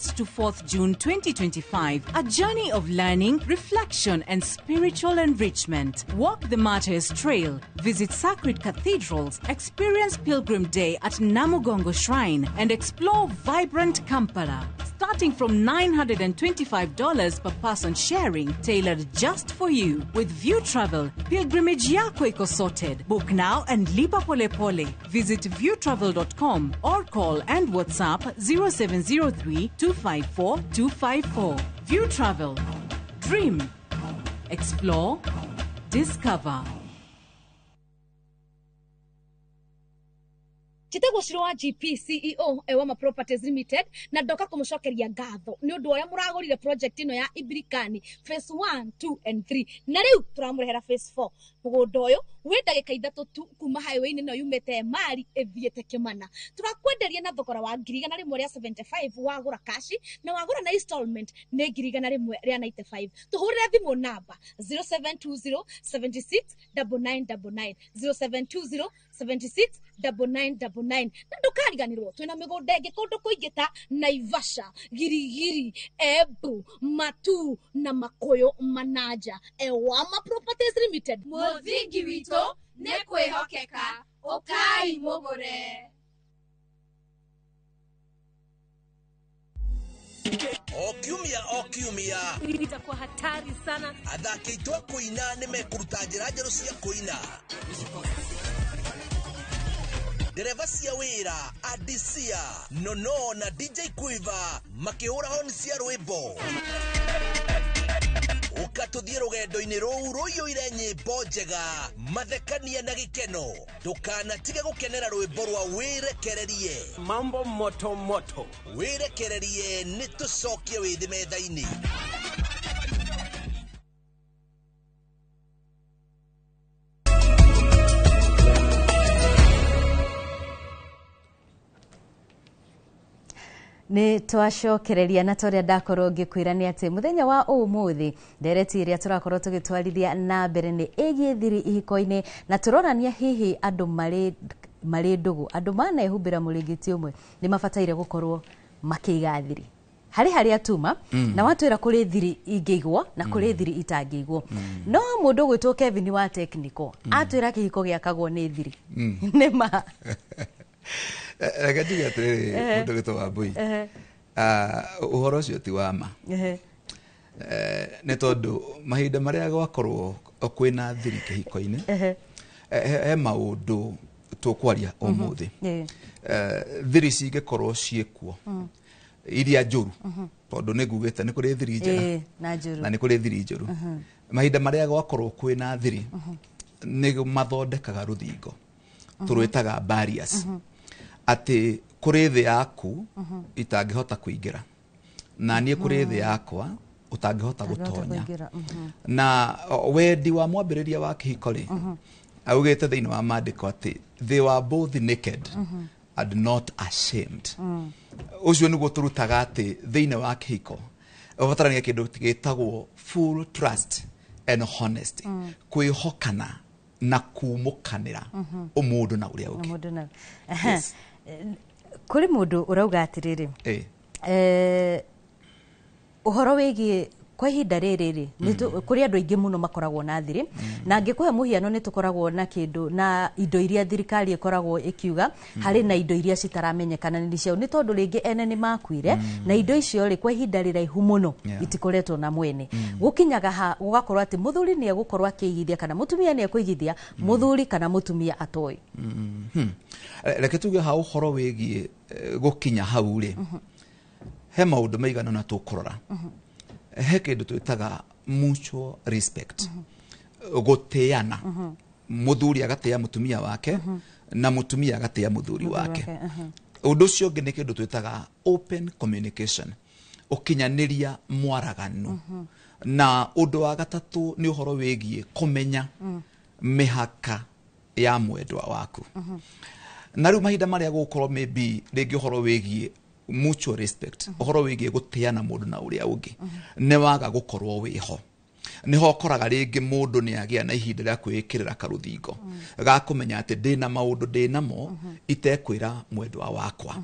1st to 4th June 2025, a journey of learning, reflection, and spiritual enrichment. Walk the Martyrs Trail, visit sacred cathedrals, experience Pilgrim Day at Namugongo Shrine, and explore vibrant Kampala. Starting from $925 per person sharing, tailored just for you. With View Travel, pilgrimage yako iko sorted. Book now and lipa pole pole. Visit viewtravel.com or call and WhatsApp 0703 254 254. View Travel. Dream. Explore. Discover. Njĩtagwo Shiro wa GP CEO Ewama Properties Limited, na ndoka kũmũcokeria ngatho nĩ ũndũ ũrĩa mũragũrire project ĩno ya Ibirikani phase 1, 2 and 3, na rĩu tũramũrehera phase 4. Mũgũnda ũyũ wĩ ndagĩka 3 tu kuma highway-inĩ ĩno yumĩte Emali ĩthiĩte Kĩmana. Tũrakwenderia na thogora wa 175,000 wagũra cash, na wagũra na installment nĩ 195,000. Tũhũrĩre thimũ namba 0720 76 9999, 0720 76 9999. Na ndũkariganĩrwo twĩna mĩgũnda ĩngĩ kũndũ kũingĩ ta Naivasha, Girigiri, Embu, Matu na Makũyũ Manaja. Ewama Properties Limited, mũthingi witũ nĩ kwĩhokeka. Ũkai mũgũre. O kiumia, o kiumia itakuwa hatari sana. Athaki aitũ a kũina nĩ mekũruta njĩra njerũ cia kũina. Ndereba cia wĩra Adisia Nono na DJ Quiver makĩhũra honi cia rwĩmbo. Ũka tũthiĩ rũgendo-inĩ rũu rũiyũire nyĩmbo njega, mathekania na gĩkeno. Ndũkanatige gũkenera rwĩmbo rwa wĩrekererie. Mambo moto moto. Wĩrekererie nĩ tũcokie wĩthĩ metha-inĩ. Nĩ twacokereria na torĩa ndakorwo ngĩkwĩra nĩ atĩ mũthenya wa ũmũthĩ ndereti ĩrĩa tũrakorwo tũgĩtwarithia na mbere nĩ ĩgiĩ thiri ihiko-inĩ, na tũronania hihi andũ marĩ ndũgũ, andũ manehumbĩra mũrĩngĩti ũmwe nĩ mabataire gũkorwo makĩiga thiri harĩ harĩa tuma. Na watwĩra kũrĩ thiri ingĩigwo na kũrĩ thiri itangĩigwo. No mũndũ ũgwĩtwo Kevin wa technical atwĩra kĩhiko gĩakagwo nĩ thiri. Nĩ ma? Reke njuge atĩrĩrĩ, mũndũ ũgĩtwo Wambui, ũhoro ũcio ti wa ma, nĩ tondũ mahinda marĩa gwakorwo kwĩna thiri kĩhiko-inĩ, he maũndũ tũkwaria ũmũthĩ. Thiri cingĩkorwo ciĩkuo iria njũru, tondũ nĩ ngugĩte nĩ kũrĩ thiri njega na nĩ kũrĩ thiri njũru, mahinda marĩa gwakorwo kwĩna thiri nĩ mathondekaga rũthingo tũrwĩtaga barriers, atĩ kũrĩ thĩ yaku itangĩhota kũingĩra na niĩ kũrĩ thĩ yakwa ũtangĩhota gũtonya. Na wendi wa mwambĩrĩria wa kĩhiko rĩ, augĩte thĩinĩ wa maandĩko atĩ they were both naked and not ashamed. Ũcio nĩguo tũrutaga atĩ thĩinĩ wa kĩhiko ũbatarania kĩndũ gĩtagwo full trust and honesty, kwĩhokana na kumũkanĩra ũmũndũ na ũrĩa ũngĩ. Yes. Kũrĩ mũndũ ũrauga atĩrĩrĩ, ũhoro wĩgiĩ kwa ihinda rĩrĩ rĩ, kũrĩ andũ aingĩ mũno makoragwo na thiri, na ngĩkũhe mũhiano nĩ tũkoragwo na kĩndũ na indo iria thirikari ĩkoragwo ĩkiuga harĩ na indo iria citaramenyekana nĩ ciao, nĩ tondũ rĩngĩ ene nĩ makuire na indo icio rĩ kwa ihinda rĩraihu mũno itikoretwo na mwene. Gũkinyaga ha gũgakorwo atĩ mũthuri nĩ egũkorwo akĩigithia kana mũtumia nĩ ekũigithia mũthuri kana mũtumia atoĩ. Reke tuge ha ũhoro wĩgiĩ gũkinya hau rĩ, he maũndũ maigana na tũkũrora. He kĩndũ twĩtaga mutual respect, gũtĩana, mũthuri agatĩa mũtumia wake na mũtumia agatĩa mũthuri wake. Ũndũ ũcio ũngĩ nĩ kĩndũ twĩtaga open communication, ũkinyanĩria mwaraganu. Na ũndũ wa gatatũ nĩ ũhoro wĩgiĩ kũmenya mĩhaka ya mwendwa waku. Na rĩu mahinda marĩa gũgũkorwo maybe rĩngĩ ũhoro wĩgiĩ mutual respect, ũhoro wĩgiĩ gũtĩana mũndũ na ũrĩa ũngĩ nĩ waga gũkorwo wĩho. Nĩho ũkoraga rĩngĩ mũndũ nĩ agĩa na ihinda rĩa kwĩĩkĩrĩra karũthingo ga kũmenya atĩ ndĩna maũndũ ndĩnamo itekwĩra mwendwa wakwa.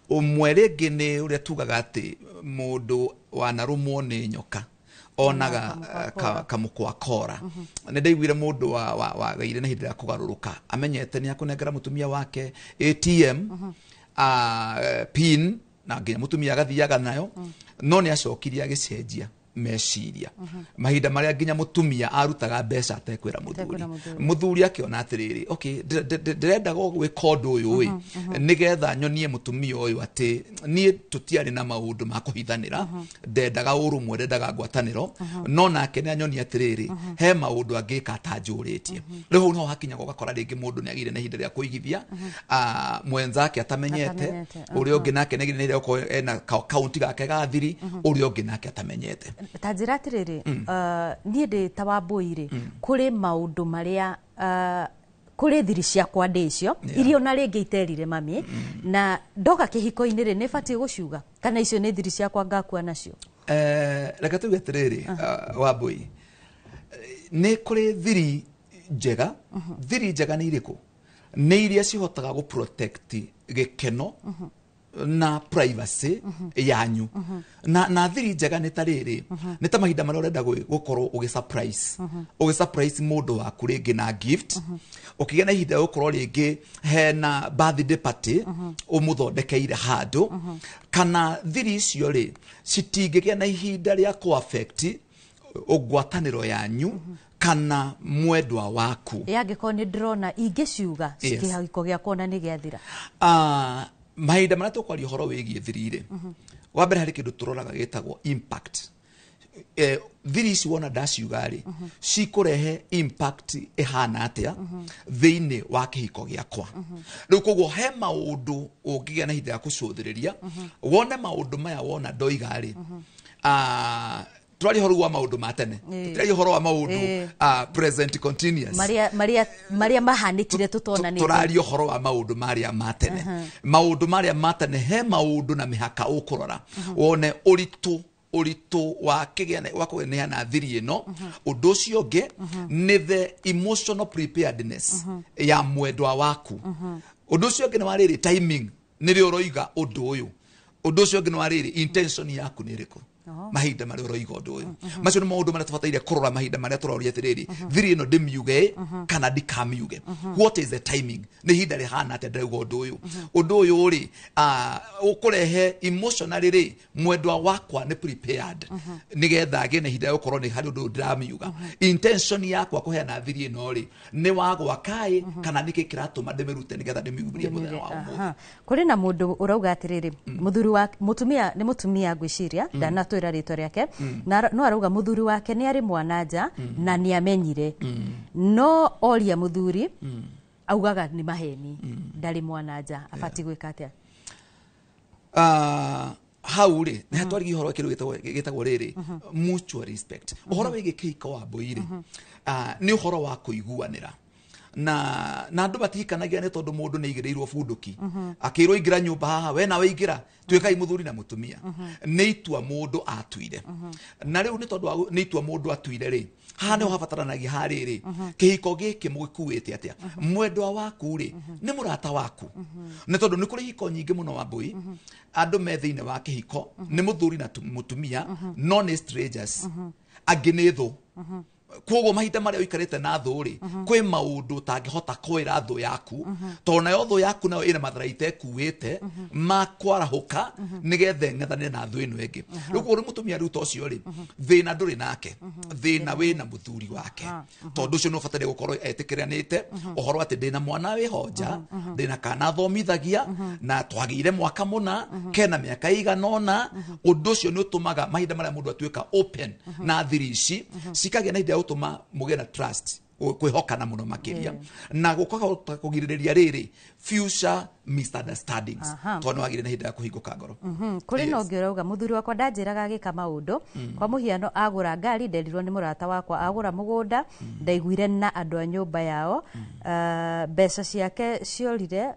Ũmwe rĩngĩ nĩ ũrĩa tugaga atĩ mũndũ wanarũmwo nĩ nyoka onaga kamũkwa kora. Nĩ ndaiguire mũndũ wagĩire na ihinda rĩa kũgarũrũka, amenyete nĩ akũnengera mũtumia wake ATM pin, na nginya mũtumia agathiaga nayo, no nĩ acokirie agĩcenjia meciria mahinda marĩa nginya mũtumia arutaga mbeca atekwĩra mũthuri. Mũthuri akĩona atĩrĩrĩ, okay, ndĩrenda gwĩka ũndũ ũyũ ĩ nĩgetha nyonie mũtumia ũyũ atĩ niĩ tũtiarĩ na maũndũ ma kũhithanĩra, ndendaga ũrũmwe, ndendaga ngwatanĩro, no nake nĩ anyonia atĩrĩrĩ, he maũndũ angĩka atanjũrĩtie. Rĩu hau niho hakinyaga ũgakora rĩngĩ mũndũ nĩ agĩire na ihinda rĩa kũigithia mwenzake atamenyete, ũrĩa ũngĩ nake nĩ agĩire na ihinda rĩa gũkorwo ena kaunti gake ga thiri, ũrĩa ũngĩ nake atamenyete. Ta njĩra atĩrĩrĩ, niĩ ndĩ ta Wambũi rĩ, kũrĩ maũndũ marĩa kũrĩ thiri ciakwa ndĩ icio iria ona rĩngĩ iterire mami, na ndoka kĩhiko-inĩ rĩ, nĩ batiĩ gũciuga kana icio nĩ thiri ciakwa ngakua nacio? Reke tuge atĩrĩrĩ, Wambũi, nĩ kũrĩ thiri njega. Thiri njega nĩ irĩkũ? Nĩ iria cihotaga gũ protect gĩkeno na privacy yanyu. Na thiri njega nĩ ta rĩrĩ, nĩ ta mahinda marĩa ũrenda gũkorwo ũgĩ surprise mũndũ waku rĩngĩ na gift, ũkĩgĩa na ihinda rĩa gũkorwo rĩngĩ hena birthday party ũmũthondekeire handũ, kana thiri icio rĩ citingĩgĩa na ihinda rĩa kũ affect ngwatanĩro yanyu kana mwendwa waku. Angĩkorwo nĩ ndĩrona ingĩciuga kĩhiko gĩakwa ona nĩ gĩathira. Mahinda marĩa tũkwaria ũhoro wĩgiĩ thiri rĩ, wa mbere harĩ kĩndũ tũroraga gĩtagwo impact. Thiri ici wona ndaciuga rĩ, cikũrehe impact ĩhana atĩa thĩinĩ wa kĩhiko gĩakwa. Rĩu koguo he maũndũ ũngĩgĩa na ihinda rĩa kũcũthĩrĩria, wone maũndũ maya wona ndoiga rĩ, tũraria ũhoro wa maũndũ ma tene, tũtiraria ũhoro wa maũndũ present continuous, marĩa mahanĩkire tũtonanĩte. Tũraria ũhoro wa maũndũ marĩa ma tene. Maũndũ marĩa ma tene he maũndũ na mĩhaka ũkũrora wone ũritũ wa kũneana thiri ĩno. Ũndũ ũcio ũngĩ nĩ the emotional preparedness ya mwendwa waku. Ũndũ ũcio ũngĩ nĩ wa rĩrĩ, timing, nĩrĩo ũroiga ũndũ ũyũ. Ũndũ ũcio ũngĩ nĩ wa rĩrĩ, intention yaku nĩ ĩrĩkũ mahinda marĩa ũroiga ũndũ ũyũ. Macio nĩ maũndũ marĩa tũbataire kũrora mahinda marĩa tũroria atĩrĩrĩ, thiri ĩno ndĩmiuge kana ndikamiuge. What is the timing? Nĩ ihinda rĩhana atĩa ndĩrauga ũndũ ũyũ? Ũndũ ũyũ rĩ, ũkũrehe emotionally rĩ, mwendwa wakwa nĩ prepared nĩgetha agĩe na ihinda rĩa gũkorwo nĩ harĩ ũndũ ũyũ ndĩramiuga. Intention yakwa kũheana thiri ĩno rĩ, nĩ wa gwaka-ĩ kana nĩkĩ kĩratũma ndĩmĩrute nĩgetha ndĩmiumbũrie mũthenya wa ũmũthĩ. Kũrĩ na mũndũ ũrauga atĩrĩrĩ, mũthuri wa mũtumia nĩ mũtumia ngwĩciria, ndanatwĩra rĩtwa rĩake, na no arauga mũthuri wake nĩ arĩ mwana nja na nĩ amenyire, no oria mũthuri augaga nĩ maheni, ndarĩ mwana nja, abatiĩ gwĩka atĩa? Hau rĩ nĩ hatwarigia ũhoro wa kĩndũ gĩtagwo rĩrĩ mutual respect. Ũhoro wĩgiĩ kĩhiko wa Wambũi rĩ, nĩ ũhoro wa kũiguanĩra na andũ matihikanagia nĩ tondũ mũndũ nĩ aigĩrĩirwo bunduki akĩrwo ingĩra nyũmba haha, we nawe ingĩra, tuĩkai mũthuri na mũtumia. Nĩ itua mũndũ atuire, na rĩu nĩ tondũ nĩ itua mũndũ atuire rĩ, haha nĩho habataranagia harĩrĩ, kĩhiko gĩkĩ mũgĩkuĩte atĩa? Mwendwa waku rĩ nĩ mũrata waku, nĩ tondũ nĩ kũrĩ ihiko nyingĩ mũno Wambũi, andũ me thĩinĩ wa kĩhiko nĩ mũthuri na mũtumia, no nĩ strangers, angĩ nĩ thũ. Koguo mahinda marĩa ũikarĩte na thũ rĩ, kwĩ maũndũ ũtangĩhota kwĩra thũ yaku, tondũ nayo thũ yaku nayo ĩna matharaita ĩkuĩte ma kwarahũka nĩgetha ĩng'ethanĩre na thũ ĩno ĩngĩ. Rĩu koguo mũtumia rĩu ta ũcio rĩ, thĩna ndũrĩ nake, thĩna wĩna mũthuri wake, tondũ ũcio nĩ ũbataire gũkorwo etĩkĩranĩte ũhoro atĩ ndĩna mwana wĩho nja, ndĩna kana athomithagia, na twagĩire mwaka mũna, kena mĩaka ĩigana ũna. Ũndũ ũcio nĩ ũtũmaga mahinda marĩa mũndũ atuĩka open na thiri ici cikagĩa na ihinda rĩa gũtũma mũgĩe na trust, kwĩhokana mũno makĩria, na gũkahota kũgirĩrĩria rĩrĩ future misunderstandings, tondũ nĩ wagĩrĩire na ihinda rĩa kũhingũka ngoro. Kũrĩ na ũngĩ ũrauga mũthuri wakwa ndanjĩraga agĩka maũndũ, kwa mũhiano agũra ngari nderirwo nĩ mũrata wakwa, agũra mũgũnda ndaiguire na andũ a nyũmba yao, mbeca ciake ciorire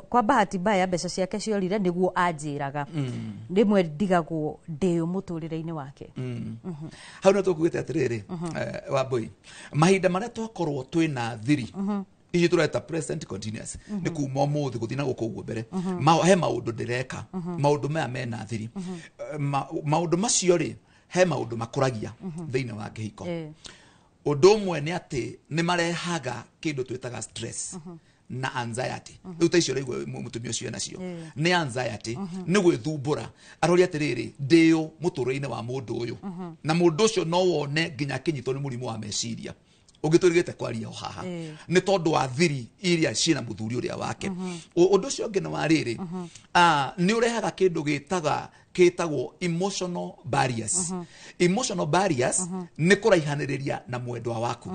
Kwa bahati mbaya mbeca ciake ciorire nĩguo anjĩraga. Rĩmwe ndigagwo ndĩũ mũtũrĩre-inĩ wake. Hau no tũkugĩte atĩrĩrĩ, Wambui, mahinda marĩa twakorwo twĩna thiri ici tũreta present continuous, nĩ kuma ũmũthĩ gũthiĩ na gũkũ ũguo mbere, he maũndũ ndĩreka, maũndũ maya mena thiri. Maũndũ macio rĩ, he maũndũ makũragia thĩinĩ wa kĩhiko. Ũndũ ũmwe nĩ atĩ nĩ marehaga kĩndũ twĩtaga stress na anxiety. Rĩu ta icio ũraigua mũtumia ũcio enacio nĩ anxiety, nĩ gwĩthumbũra, aroria atĩrĩrĩ, ndĩũ mũtũrĩre-inĩ wa mũndũ ũyũ, na mũndũ ũcio no wone nginya akĩnyitwo nĩ mũrimũ wa meciria ũngĩtũrigĩte kwaria o haha, nĩ tondũ wa thiri iria ciĩna mũthuri ũrĩa wake. Ũndũ ũcio ũngĩ nĩ wa rĩrĩ, nĩ ũrehaga kĩndũ gĩtagwo emotional barriers. Emotional barriers nĩ kũraihanĩrĩria na mwendwa waku,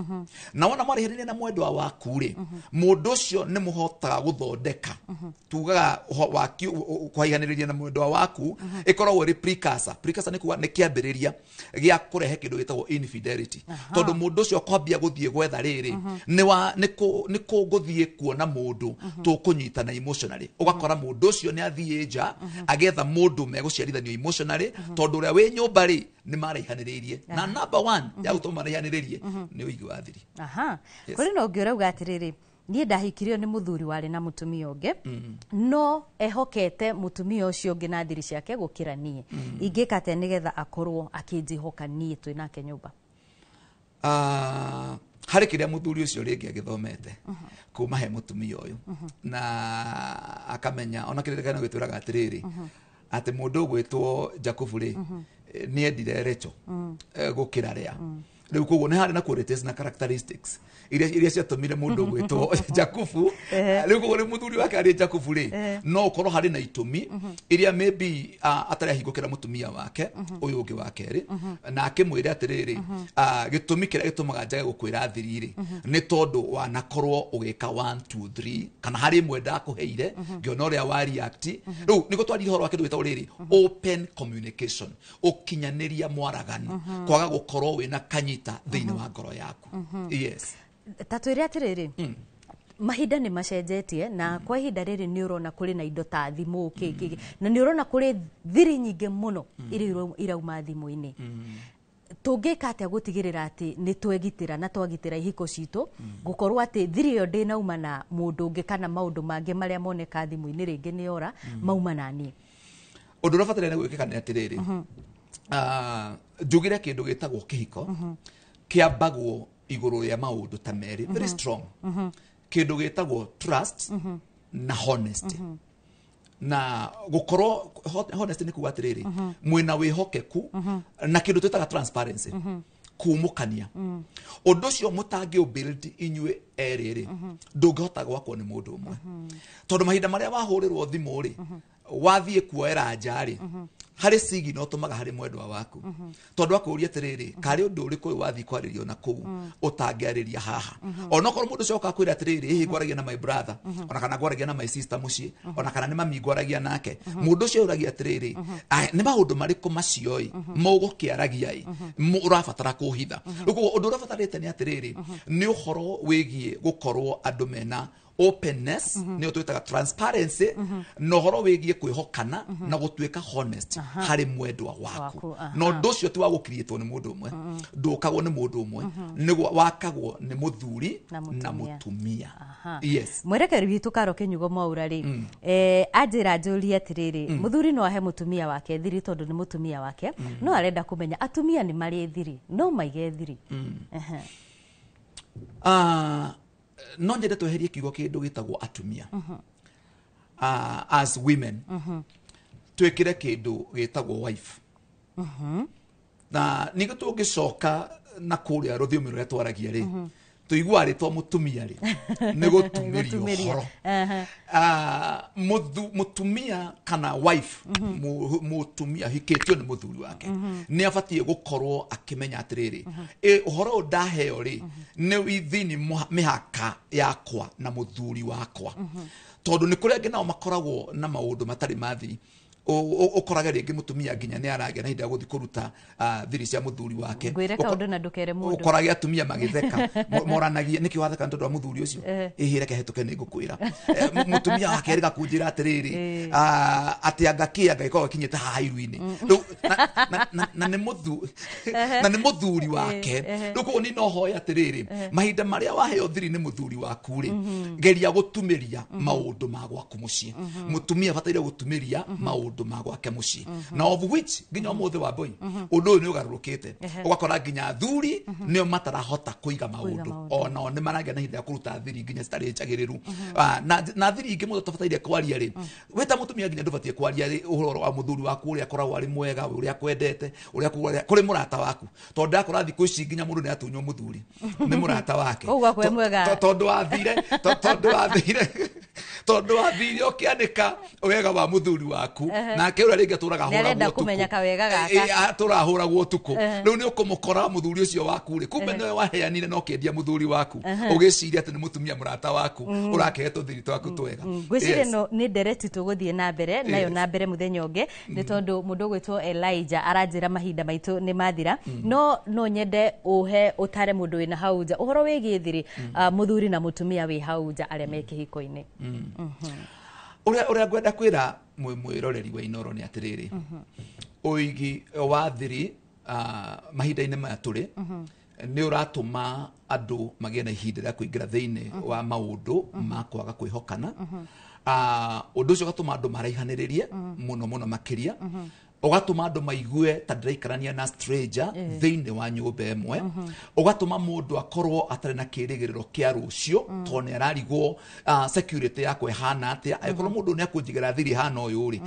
na wona mwaraihanĩrĩria na mwendwa waku rĩ, mũndũ ũcio nĩ mũhotaga gũthondeka, tugaga kũraihanĩrĩria na mwendwa waku ĩkoragwo ĩrĩ precursor. Precursor nĩ kuga nĩ kĩambĩrĩria gĩa kũrehe kĩndũ gĩtagwo infidelity, tondũ mũndũ ũcio kwambia gũthiĩ gwetha rĩrĩ, nĩ kũngũthiĩ kuona mũndũ tũkũnyitana emotionally, ũgakora mũndũ ũcio nĩ athiĩ nja agetha mũndũ megũciarithanio emotionally, tondũ ũrĩa wĩ nyũmba rĩ, nĩ maraihanĩrĩirie, na number one ya gũtũma maraihanĩrĩrie nĩ ũigi wa thiri. Yes. Kũrĩ na ũngĩ ũrauga atĩrĩrĩ, niĩ ndahikirio nĩ mũthuri warĩ na mũtumia ũngĩ, no ehokete mũtumia ũcio ũngĩ na thiri ciake gũkĩra niĩ. Ingĩka atĩa nĩgetha akorwo akĩnjĩhoka niĩ twĩ nake nyũmba? Harĩ kĩrĩa mũthuri ũcio rĩngĩ agĩthomete kuma he mũtumia ũyũ, na akamenya ona kĩririkano gĩtwĩraga atĩrĩrĩ, atĩ mũndũ ũgwĩtwo Jakubu rĩ, nĩ endire Rachel gũkĩra Lea. Rĩu koguo nĩ harĩ na qualities na characteristics iria ciatũmire mũndũ ũgwĩtwo Jakubu, rĩu koguo rĩ mũthuri wake arĩ Jakubu rĩ, no ũkorwo harĩ na itũmi iria maybe atarĩ ahingũkĩra mũtumia wake ũyũ ũngĩ wa kerĩ, na akĩmwĩre atĩrĩrĩ, gĩtũmi kĩrĩa gĩtũmaga njage gũkwĩra thiri rĩ, nĩ tondũ wanakorwo ũgĩka 1 2 3, kana harĩ ĩmwe ndakũheire ngĩona ũrĩa wa react. Rĩu nĩguo twaririe ũhoro wa kĩndũ gĩtagwo rĩrĩ open communication, ũkinyanĩria mwaraganu, kwaga gũkorwo wĩna kanyita thĩinĩ wa ngoro yaku. Yes. Ta twĩre atĩrĩrĩ, mahinda nĩ macenjetie, na kwa ihinda rĩrĩ nĩ ũrona kũrĩ na indo ta thimũ kĩ, na nĩ ũrona kũrĩ thiri nyingĩ mũno iria irauma thimũ-inĩ. Tũngĩka atĩa gũtigĩrĩra atĩ nĩ twegitĩra na twagitĩra ihiko citũ, gũkorwo atĩ thiri ĩyo ndĩnauma na mũndũ ũngĩ, kana maũndũ mangĩ marĩa moneka thimũ-inĩ rĩngĩ nĩ ora mauma na niĩ? Ũndũ ũrĩa ũbataire nĩ gwĩkĩka nĩ atĩrĩrĩ, njugire kĩndũ gĩtagwo kĩhiko kĩambagwo igũrũ rĩa maũndũ ta merĩ very strong, kĩndũ gĩtagwo trust na honesty. Na gũkorwo honesty nĩ kuga atĩrĩrĩ, mwĩna wĩhokeku na kĩndũ twĩtaga transparency, kumũkania. Ũndũ ũcio mũtangĩ build inyuĩ erĩ rĩ, ndũngĩhota gwakwo nĩ mũndũ ũmwe, tondũ mahinda marĩa wahũrĩrwo thimũ rĩ, wathiĩ kuoera nja rĩ, harĩ signal ũtũmaga harĩ mwendwa waku, tondũ akũria atĩrĩrĩ, karĩ ũndũ ũrĩkũ ũyũ wathiĩ kwarĩrio na kũu ũtangĩarĩria haha? Onokorwo mũndũ ũcio oka akwĩra atĩrĩrĩ, hihi ngwaragia na my brother, ona kana ngwaragia na my sister mũciĩ, ona kana nĩ mami ngwaragia nake, mũndũ ũcio ũragia atĩrĩrĩ, nĩ maũndũ marĩkũ macio ĩ mũgũkĩaragia ĩ ũrabatara kũhitha? Rĩu koguo ũndũ ũrĩa ũbatarĩte nĩ atĩrĩrĩ, nĩ ũhoro wĩgiĩ gũkorwo andũ mena openness, nĩyo twĩtaga transparency, na ũhoro wĩgiĩ kwĩhokana na gũtuĩka honest harĩ mwendwa waku. Waku. Na ũndũ ũcio ti wa gũkiriĩtwo nĩ mũndũ ũmwe, ndũkagwo nĩ mũndũ ũmwe, nĩguo wakagwo nĩ mũthuri na na mũtumia. Mũtumia. Yes. Mwerekeri witũ Karo Kĩnyugo Mwaura rĩ, anjĩra njũrie atĩrĩrĩ, mũthuri no ahe mũtumia wake thiri tondũ nĩ mũtumia wake, no arenda kũmenya atumia nĩ marĩ thiri, no maige thiri? Ehe. No nyende tweherie kiugo kĩndũ gĩtagwo atumia, as women, twĩkĩre kĩndũ gĩtagwo wife, na ningĩ tũngĩcoka na kũrĩa rũthiomi rũrĩa twaragia rĩ, tũiguaga rĩtwa mũtumia rĩ, nĩ gũtumĩrio Gũtumĩria. ũhoro. Mũtumia kana wife, mũtumia hikĩtio nĩ mũthuri wake, nĩ abatiĩ gũkorwo akĩmenya atĩrĩrĩ, ũhoro ũyũ ndaheo rĩ, nĩ within mĩhaka yakwa na mũthuri wakwa, tondũ nĩ kũrĩ angĩ nao makoragwo na maũndũ matarĩ ma thiri. Ũkorage rĩngĩ mũtumia nginya nĩ aragĩa na ihinda rĩa gũthiĩ kũruta thiri cia mũthuri wake. Ngwĩre kaũndũ na ndũkere mũndũ. Ũkorage atumia magĩtheka, moranagia nĩkĩ watheka nĩ tondũ wa mũthuri ũcio, ĩhĩ reke hetũke nĩ ngũkwĩra. Mũtumia wake erĩga kũnjĩra atĩrĩrĩ, atĩ anga kĩ anga gĩkoragwo gĩkinyĩte haha iru-inĩ. Rĩu na nĩ mũthuri wake. Rĩu koguo niĩ no hoe atĩrĩrĩ, mahinda marĩa waheo thiri nĩ mũthuri waku rĩ, geria gũtumĩria maũndũ ma gwaku mũciĩ. Mũtumia abataire gũtumĩria maũndũ ma gwake mũciĩ, na of which nginya ũmũthĩ wa mbũi ũndũ ũyũ nĩ ũgarũrũkĩte, ũgakora nginya athuri nĩo matarahota kũiga maũndũ, onao nĩ maragĩa na ihinda rĩa kũruta thiri nginya citarĩ njagĩrĩru. Na thiri ingĩ mũndũ atabataire kwaria rĩ, wĩ ta mũtumia nginya ndũbatiĩ kwaria ũhoro wa mũthuri waku ũrĩa akoragwo arĩ mwega, ũrĩa akwendete, ũrĩa kũrĩ mũrata waku, tondũ ndakora thikũ ici nginya mũndũ nĩ atunywo mũthuri nĩ mũrata wake. Koguo akwĩ mwega. Tondũ wathire ũkĩanĩka wega wa mũthuri waku, nake ũrĩa rĩngĩ atũraga Nĩarenda ahũragwo ũtukũ. kũmenya kawega gaka. Atũraga ahũragwo ũtukũ. Rĩu nĩ ũkũmũkora mũthuri ũcio waku rĩ, kumbe nĩwe waheanire na ũkĩendia mũthuri waku, ũgĩciria atĩ nĩ mũtumia mũrata waku ũrakĩhe tũthiri twaku twega. Ngwĩciria ĩno nĩ ndereti tũgũthiĩ na mbere nayo na mbere mũthenya ũngĩ, nĩ tondũ mũndũ ũgwĩtwo Elijah aranjĩra mahinda maitũ nĩ mathira. No nyende ũhe ũtare mũndũ wĩna hau nja ũhoro wĩgiĩ thiri, mũthuri na mũtumia wĩ hau nja arĩa me kĩhiko-inĩ. Ũrĩa ngwenda kwĩra mwĩroreri wa Inooro nĩ atĩrĩrĩ, ũigi wa thiri mahinda-inĩ maya tũrĩ nĩ ũratũma andũ magĩe na ihinda rĩa kũingĩra thĩinĩ wa maũndũ ma kwaga kwĩhokana. Ũndũ ũcio ũgatũma andũ maraihanĩrĩrie mũno mũno makĩria, ũgatũma andũ maigue ta ndĩraikarania na stranger thĩinĩ wa nyũmba ĩmwe, ũgatũma mũndũ akorwo atarĩ na kĩrĩgĩrĩro kĩa rũciũ, tondũ nĩ ararigwo security yakwa ĩhana atĩa, angĩkorwo mũndũ nĩ akũnjigĩra thiri ĩhana ũyũ rĩ,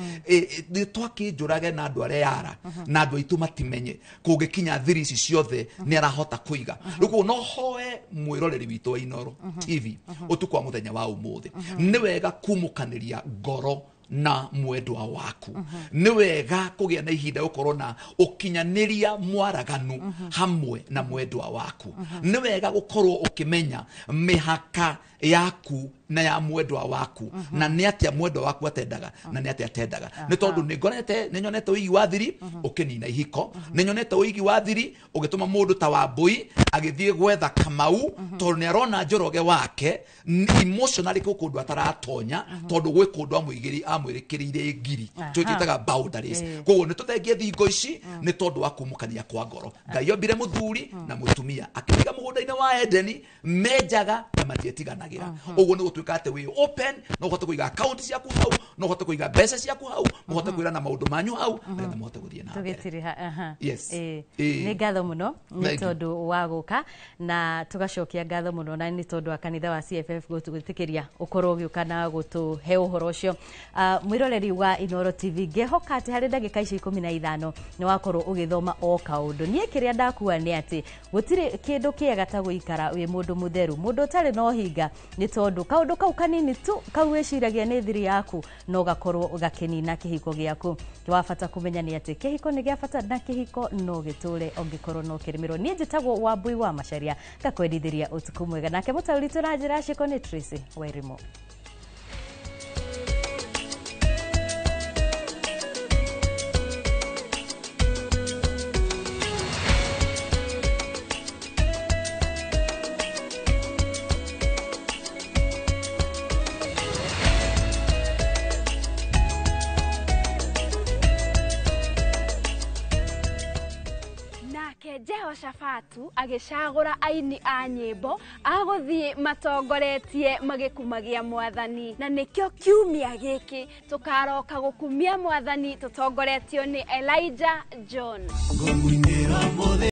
nĩ twakĩnjũrage na andũ arĩa yara na andũ aitũ matimenye, kũngĩkinya thiri ici ciothe nĩ arahota kũiga. Rĩu koguo no hoe mwĩroreri witũ wa Inooro TV ũtukũ wa mũthenya wa ũmũthĩ, nĩ wega kumũkanĩria ngoro na mwendwa waku, nĩ wega kũgĩa na ihinda gũkorwo na ũkinyanĩria mwaraganu hamwe na mwendwa waku, nĩ wega gũkorwo ũkĩmenya mĩhaka yaku na ya mwendwa waku, na nĩ atĩa mwendwa waku atendaga na nĩ atĩa atendaga. Nĩ tondũ nĩ nyonete ũigi wa thiri ũkĩnina ihiko, nĩ nyonete ũigi wa thiri ũgĩtũma mũndũ ta Wambũi agĩthiĩ gwetha Kamau, tondũ nĩ arona Njoroge wake emotionally kwĩ kũndũ ataratonya, tondũ gwĩ kũndũ amwĩrĩkĩrĩire ngiri, twĩtaga boundaries. Koguo nĩ tũthengie thingo ici nĩ tondũ wa kumũkania kwa ngoro. Ngai ombire mũthuri na mũtumia akĩmaiga mũgũnda-inĩ wa Edeni menjaga na matietiganagĩra. Ũguo nĩ gũtuĩka atĩ wĩ open, no ũhote kũiga account ciaku hau, no ũhote kũiga mbeca ciaku hau, mũhote kwĩrana maũndũ manyu hau, nĩgetha mũhote gũthiĩ na mbere. Tũgĩtiriha. Yes. Nĩ ngatho mũno nĩ Thank you. tondũ wa gũka, na tũgacokia ngatho mũno na nĩ tondũ wa kanitha wa CFF gũtwĩtĩkĩria ũkorwo ũgĩũka na gũtũhe ũhoro ũcio. Mwĩroreri wa Inooro TV, ngĩhoka atĩ harĩ ndagĩka ici 15 nĩ wakorwo ũgĩthoma o kaũndũ. Niĩ kĩrĩa ndakua nĩ atĩ gũtirĩ kĩndũ kĩega ta gũikara wĩ mũndũ mũtheru, mũndũ ũtarĩ na ũhinga, nĩ tondũ kaũndũ kau kanini tu kau wĩciragia nĩ thiri yaku no gakorwo gakĩnina kĩhiko gĩaku. Wa bata kũmenya nĩ atĩ kĩhiko nĩ gĩa bata na kĩhiko no gĩtũre ũngĩkorwo no kĩrĩmĩrwo. Niĩ njĩtagwo Wambui wa Macharia, ngakwendithĩria ũtukũ mwega, nake mũtaũri witũ na njĩra ciĩko nĩ Tracy Wairimu. Jehoshafatu agĩcagũra aini a nyĩmbo agũthiĩ matongoretie magĩkumagia mwathani, na nĩkĩo kiumia gĩkĩ tũkaroka gũkumia mwathani tũtongoretio nĩ Elijah John.